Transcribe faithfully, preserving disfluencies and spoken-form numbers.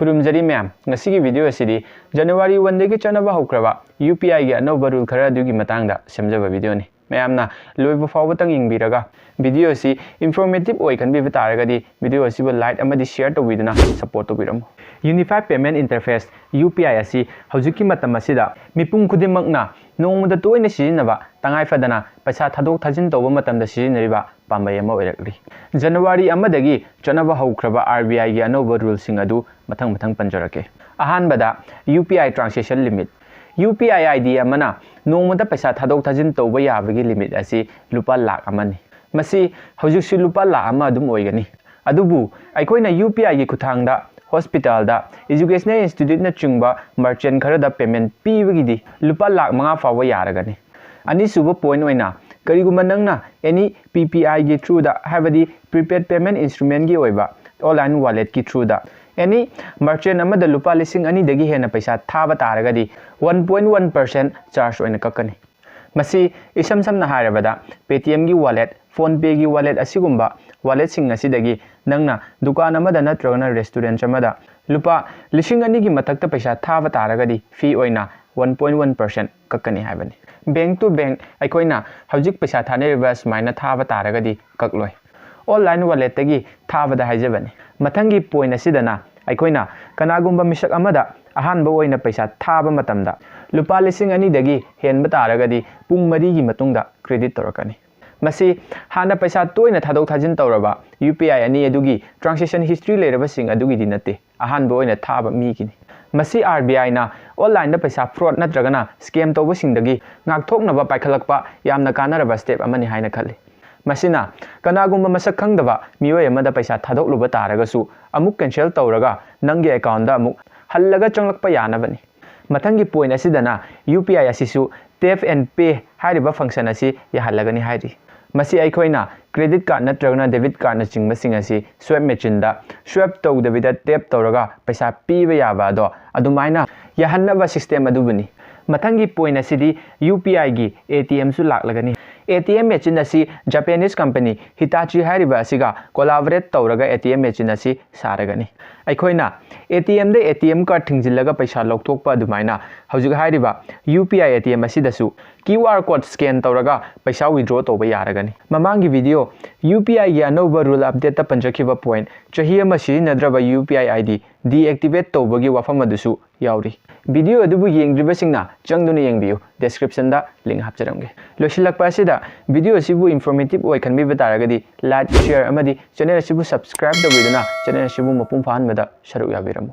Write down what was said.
ꯈꯨꯔꯨꯝꯖꯔꯤ ꯃꯌꯥꯝ, ꯉꯁꯤꯒꯤ video ꯑꯁꯤꯗꯤ January one ꯗꯒꯤ ꯆꯠꯅꯕ ꯍꯧꯈ꯭ꯔꯕ UPI ꯒꯤ ꯑꯅꯧꯕ rule ꯈꯔ ꯑꯗꯨꯒꯤ ꯃꯇꯥꯡꯗ ꯁꯦꯝꯖꯕ video ꯅꯤ꯫ ꯃꯌꯥꯝꯅ ꯂꯣꯏꯕ ꯐꯥꯎꯕꯇꯪ ꯌꯦꯡꯕꯤꯔꯒ video ꯑꯁꯤ informative ꯑꯣꯏ ꯈꯟꯕꯤꯕ ꯇꯥꯔꯒꯗꯤ video ꯑꯁꯤꯕꯨ like ꯑꯃꯗꯤ share ꯇꯧꯕꯤꯗꯨꯅ support ꯇꯧꯕꯤꯔꯝꯃꯨ꯫ Unified Payment Interface, UPI ꯑꯁꯤ ꯍꯧꯖꯤꯛꯀꯤ ꯃꯇꯝ ꯑꯁꯤꯗ ꯃꯤꯄꯨꯝ ꯈꯨꯗꯤꯡꯃꯛꯅ ꯅꯣꯡꯃꯗ ꯇꯣꯏꯅ ꯁꯤꯖꯤꯟꯅꯕ, ꯇꯉꯥꯏ ꯐꯗꯅ ꯄꯩꯁꯥ ꯊꯥꯗꯣꯛ ꯊꯥꯖꯤꯟ ꯇꯧꯕ ꯃꯇꯝꯗ ꯁꯤꯖꯤꯟꯅꯔꯤꯕ ꯄꯥꯝꯕꯩ ꯑꯃ ꯑꯣꯏꯔꯛꯂꯤ꯫ January ꯑꯃꯗꯒꯤ ꯆꯠꯅꯕ ꯍꯧꯈ꯭ꯔꯕ RBI ꯒꯤ ꯑꯅꯧꯕ rule ꯁꯤꯡ ꯑꯗꯨ ꯃꯊꯪ ꯃꯊꯪ ꯄꯟꯖꯔꯛꯀꯦ꯫ ꯑꯍꯥꯟꯕꯗ, UPI transaction limit꯫ UPI ID ꯑꯃꯅ ꯅꯣꯡꯃꯗ ꯄꯩꯁꯥ ꯊꯥꯗꯣꯛ ꯊꯥꯖꯤꯟ ꯇꯧꯕ ꯌꯥꯕꯒꯤ limit ꯑꯁꯤ ꯂꯨꯄꯥ ꯂꯥꯈ ꯑꯃꯅꯤ꯫ ꯃꯁꯤ ꯍꯧꯖꯤꯛꯁꯨ ꯂꯨꯄꯥ ꯂꯥꯈ ꯑꯃ ꯑꯗꯨꯝ ꯑꯣꯏꯒꯅꯤ꯫ ꯑꯗꯨꯕꯨ ꯑꯩꯈꯣꯏꯅ UPI ꯒꯤ ꯈꯨꯠꯊꯥꯡꯗ hospital ꯗ, educational institute ꯅꯆꯤꯡꯕ merchant ꯈꯔꯗ payment ꯄꯤꯕꯒꯤꯗꯤ ꯂꯨꯄꯥ ꯂꯥꯈ ꯃꯉꯥ ꯐꯥꯎꯕ ꯌꯥꯔꯒꯅꯤ꯫ ꯑꯅꯤꯁꯨꯕ point ꯑꯣꯏꯅ, ꯀꯔꯤꯒꯨꯝꯕ ꯅꯪꯅ any PPI ꯒꯤ through ꯗ, ꯍꯥꯏꯕꯗꯤ prepaid payment instrument ꯒꯤ ꯑꯣꯏꯕ online wallet ꯀꯤ through ꯗ, any merchant ꯑꯃꯗ ꯂꯨꯄꯥ ꯂꯤꯁꯤꯡ ꯑꯅꯤꯗꯒꯤ ꯍꯦꯟꯅ ꯄꯩꯁꯥ ꯊꯥꯕ ꯇꯥꯔꯒꯗꯤ, one point one percent charge ꯑꯣꯏꯅ ꯀꯛꯀꯅꯤ꯫ ꯃꯁꯤ ꯏꯁꯝ ꯁꯝꯅ ꯍꯥꯏꯔꯕꯗ, Paytm ꯒꯤ wallet, PhonePe ꯒꯤ wallet ꯑꯁꯤꯒꯨꯝꯕ wallet ꯁꯤꯡ ꯑꯁꯤꯗꯒꯤ ꯅꯪꯅ ꯗꯨꯀꯥꯟ ꯑꯃꯗ ꯅꯠꯇ꯭ꯔꯒꯅ restaurant ꯑꯃꯗ ꯂꯨꯄꯥ ꯂꯤꯁꯤꯡ ꯑꯅꯤꯒꯤ ꯃꯊꯛꯇ ꯄꯩꯁꯥ ꯊꯥꯕ ꯇꯥꯔꯒꯗꯤ, fee ꯑꯣꯏꯅ one point one percent ꯀꯛꯀꯅꯤ ꯍꯥꯏꯕꯅꯤ꯫ Bank to bank ꯑꯩꯈꯣꯏꯅ ꯍꯧꯖꯤꯛ ꯄꯩꯁꯥ ꯊꯥꯅꯔꯤꯕ ꯁꯨꯃꯥꯏꯅ ꯊꯥꯕ ꯇꯥꯔꯒꯗꯤ ꯀꯛꯂꯣꯏ꯫ Online wallet ꯇꯒꯤ ꯊꯥꯕꯗ ꯍꯥꯏꯖꯕꯅꯤ꯫ ꯃꯊꯪꯒꯤ point ꯑꯁꯤꯗꯅ ꯑꯩꯈꯣꯏꯅ ꯀꯅꯥꯒꯨꯝꯕ ꯃꯤꯁꯛ ꯑꯃꯗ ꯑꯍꯥꯟꯕ ꯑꯣꯏꯅ ꯄꯩꯁꯥ ꯊꯥꯕ ꯃꯇꯝꯗ ꯂꯨꯄꯥ ꯂꯤꯁꯤꯡ ꯑꯅꯤꯗꯒꯤ ꯍꯦꯟꯕ ꯇꯥꯔꯒꯗꯤ ꯄꯨꯡ ꯃꯔꯤꯒꯤ ꯃꯇꯨꯡꯗ credit ꯇꯧꯔꯛꯀꯅꯤ꯫ ꯃꯁꯤ ꯍꯥꯟꯅ ꯄꯩꯁꯥ ꯇꯣꯏꯅ ꯊꯥꯗꯣꯛ ꯊꯥꯖꯤꯟ ꯇꯧꯔꯕ UPI ꯑꯅꯤ ꯑꯗꯨꯒꯤ transaction history ꯂꯩꯔꯕꯁꯤꯡ ꯑꯗꯨꯒꯤꯗꯤ ꯅꯠꯇꯦ, ꯑꯍꯥꯟꯕ ꯑꯣꯏꯅ ꯊꯥꯕ ꯃꯤꯒꯤꯅꯤ꯫ ꯃꯁꯤ RBI ꯅ online ꯗ ꯄꯩꯁꯥ fraud ꯅꯠꯇ꯭ꯔꯒꯅ scam ꯇꯧꯕꯁꯤꯡꯗꯒꯤ ꯉꯥꯛꯊꯣꯛꯅꯕ ꯄꯥꯏꯈꯠꯂꯛꯄ ꯌꯥꯝꯅ ꯀꯥꯟꯅꯔꯕ step ꯑꯃꯅꯤ ꯍꯥꯏꯅ ꯈꯜꯂꯤ꯫ ꯃꯁꯤꯅ ꯀꯅꯥꯒꯨꯝꯕ ꯃꯁꯛ ꯈꯪꯗꯕ ꯃꯤꯑꯣꯏ ꯑꯃꯗ ꯄꯩꯁꯥ ꯊꯥꯗꯣꯛꯂꯨꯕ ꯇꯥꯔꯒꯁꯨ, ꯑꯃꯨꯛ cancel ꯇꯧꯔꯒ ꯅꯪꯒꯤ account ꯗ ꯑꯃꯨꯛ ꯍꯜꯂꯒ ꯆꯪꯂꯛꯄ ꯌꯥꯅꯕꯅꯤ꯫ ꯃꯊꯪꯒꯤ point ꯑꯁꯤꯗꯅ UPI ꯑꯁꯤꯁꯨ tap and pay ꯍꯥꯏꯔꯤꯕ function ꯑꯁꯤ ꯌꯥꯍꯜꯂꯒꯅꯤ ꯍꯥꯏꯔꯤ꯫ ꯃꯁꯤ ꯑꯩꯈꯣꯏꯅ credit card ꯅꯠꯇ꯭ꯔꯒꯅ debit card ꯅꯆꯤꯡꯕꯁꯤꯡ ꯑꯁꯤ swipe machine ꯗ swipe ꯇꯧꯗꯕꯤꯗ tap ꯇꯧꯔꯒ ꯄꯩꯁꯥ ꯄꯤꯕ ꯌꯥꯕ ꯑꯗꯣ, ꯑꯗꯨꯃꯥꯏꯅ ꯌꯥꯍꯟꯅꯕ system ꯑꯗꯨꯕꯨꯅꯤ꯫ ꯃꯊꯪꯒꯤ point ꯑꯁꯤꯗꯤ UPI ꯒꯤ ATM ꯁꯨ ꯂꯥꯛꯂꯒꯅꯤ꯫ ATM machine ꯑꯁꯤ Japanese company Hitachi ꯍꯥꯏꯔꯤꯕ ꯑꯁꯤꯒ collaborate ꯇꯧꯔꯒ ATM machine ꯑꯁꯤ ꯁꯥꯔꯒꯅꯤ꯫ ꯑꯩꯈꯣꯏꯅ ATMꯗ ATM card ꯊꯤꯡꯖꯤꯜꯂꯒ ꯄꯩꯁꯥ ꯂꯧꯊꯣꯛꯄ ꯑꯗꯨꯃꯥꯏꯅ ꯍꯧꯖꯤꯛ ꯍꯥꯏꯔꯤꯕ UPI ATM ꯑꯁꯤꯗꯁꯨ QR code scan ꯇꯧꯔꯒ ꯄꯩꯁꯥ withdraw ꯇꯧꯕ ꯌꯥꯔꯒꯅꯤ꯫ ꯃꯃꯥꯡꯒꯤ video UPIꯒꯤ ꯑꯅꯧꯕ rule updateꯇ ꯄꯟꯖꯈꯤꯕ point, ꯆꯍꯤ ꯑꯃ ꯁꯤꯖꯤꯟꯅꯗ꯭ꯔꯕ UPI ID deactivate ꯇꯧꯕꯒꯤ ꯋꯥꯐꯝ ꯑꯗꯨꯁꯨ ꯌꯥꯎꯔꯤ꯫ Video ꯑꯗꯨꯕꯨ ꯌꯦꯡꯗ꯭ꯔꯤꯕꯁꯤꯡꯅ ꯆꯪꯗꯨꯅ ꯌꯦꯡꯕꯤꯌꯨ, descriptionꯗ link ꯍꯥꯞꯆꯔꯝꯒꯦ꯫ ꯂꯣꯏꯁꯤꯜꯂꯛꯄ ꯑꯁꯤꯗ video ꯑꯁꯤꯕꯨ informative ꯑꯣꯏ ꯈꯟꯕꯤꯕ ꯇꯥꯔꯒꯗꯤ like, share ꯑꯃꯗꯤ channel ꯑꯁꯤꯕꯨ subscribe ꯇꯧꯕꯤꯗꯨꯅ channel ꯑꯁꯤꯕꯨ ꯃꯄꯨꯡ ꯐꯥꯍꯟꯕꯗ ꯁꯔꯨꯛ ꯌꯥꯕꯤꯔꯝꯃꯨ꯫